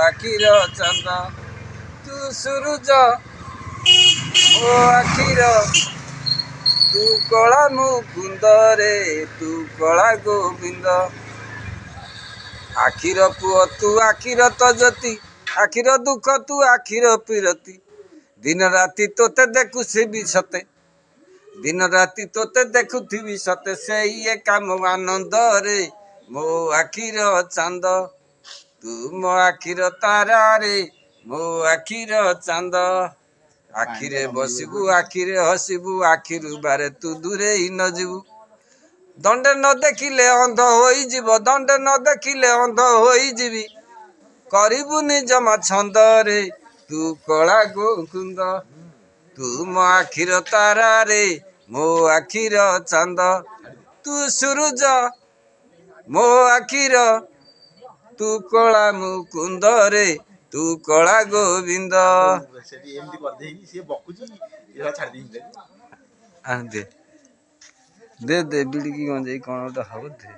ଆଖିର ଚାନ୍ଦ। ତୁ ସୁରୁଜ ମୋ ଆଖିର, ତୁ କଳା ମୁକୁନ୍ଦରେ, ତୁ କଳା ଗୋବିନ୍ଦ। ଆଖିର ପୁଅ ତୁ, ଆଖିର ତ ଜ୍ୟୋତି, ଆଖିର ଦୁଃଖ ତୁ, ଆଖିର ପିରତି। ଦିନ ରାତି ତୋତେ ଦେଖୁଥିବି ସତେ, ଦିନ ରାତି ତୋତେ ଦେଖୁଥିବି ସତେ, ସେଇ ଏକା ମୋ ଆନନ୍ଦରେ। ମୋ ଆଖିର ଚାନ୍ଦ, ତୁ ମୋ ଆଖିର ତାରାରେ, ମୋ ଆଖିର ଚାନ୍ଦ। ଆଖିରେ ବସିବୁ, ଆଖିରେ ହସିବୁ, ଆଖିରୁ ବାରେ ତୁ ଦୂରେଇ ନ ଯିବୁ। ଦଣ୍ଡେ ନ ଦେଖିଲେ ଅନ୍ଧ ହୋଇଯିବ, ଦଣ୍ଡେ ନ ଦେଖିଲେ ଅନ୍ଧ ହୋଇଯିବି, କରିବୁନି ଜମା ଛନ୍ଦରେ। ତୁ କଳା ଗୋକୁନ୍ଦ, ତୁ ମୋ ଆଖିର ତାରାରେ, ମୋ ଆଖିର ଚାନ୍ଦ। ତୁ ସୁରୁଜ ମୋ ଆଖିର, ତୁ କଳା ମୁକୁନ୍ଦରେ, ତୁ କଳା ଗୋବିନ୍ଦ। ସେଠି ଏମିତି କରିଦେଇକି ସିଏ ବକୁଛି, ଛାଡ଼ି ଦେଇଛି। ଦେ ଦେ ଦେ, ବିଡ଼ିକି ଗଞ୍ଜେଇ କ'ଣ ଗୋଟେ ହବ, ଦେ।